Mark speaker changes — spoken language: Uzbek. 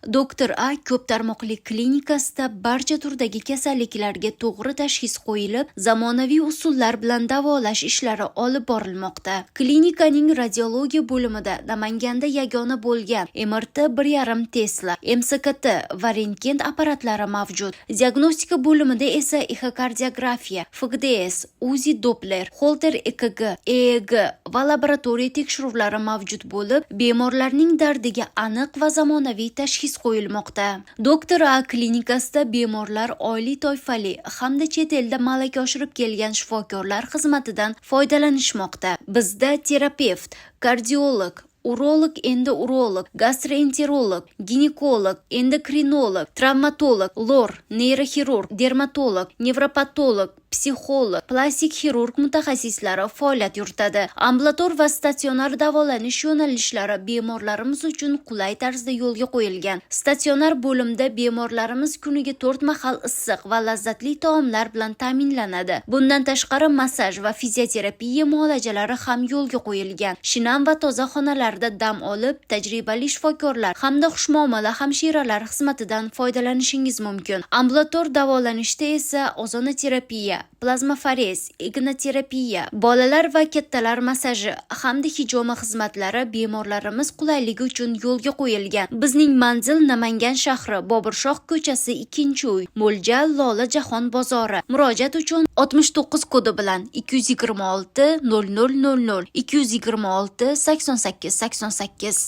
Speaker 1: Doktor A ko'p tarmoqli klinikasida barcha turdagi kasalliklarga to'g'ri tashxis qo'yilib, zamonaviy usullar bilan davolash ishlari olib borilmoqda. Klinikaning radiologiya bo'limida Namanganda yagona bo'lgan MRT 1,5 Tesla, MSKT va rentgen apparatlari mavjud. Diagnostika bo'limida esa exokardiografiya, FGDS, UZI Doppler, Holter EKG, EEG va laboratoriya tekshiruvlari mavjud bo'lib, bemorlarning dardiga aniq va zamonaviy tashxis qo'yilmoqda. Doktor A klinikasida bemorlar oliy toifali hamda chet elda malaka oshirib kelgan shifokorlar xizmatidan foydalanishmoqda. Bizda terapevt, kardiolog, urolog, endourolog, gastroenterolog, ginekolog, endokrinolog, travmatolog, lor, neyroxirurg, dermatolog, nevropatolog, psixolog, plastik xirurg mutaxassislari faoliyat yuritadi. Ambulator va statsionar davolanish yo'nalishlari bemorlarimiz uchun qulay tarzda yo'lga qo'yilgan. Statsionar bo'limda bemorlarimiz kuniga 4 mahal issiq va lazzatli taomlar bilan ta'minlanadi. Bundan tashqari, massaj va fizioterapiya muolajalari ham yo'lga qo'yilgan. Shinam va toza xonalarda dam olib, tajribali shifokorlar hamda xushmuomala hamshiralar xizmatidan foydalanishingiz mumkin. Ambulator davolanishda esa ozonoterapiya, plazmaforez, ignoterapiya, bolalar va kattalar massaji hamda hijoma xizmatlari bemorlarimiz qulayligi uchun yo'lga qo'yilgan. Bizning manzil: Namangan shahri, Boburshoh ko'chasi, 2-uy, mo'ljal Lola Jahon bozori. Murojaat uchun 69 kodi bilan 226 00 00 226 88 88.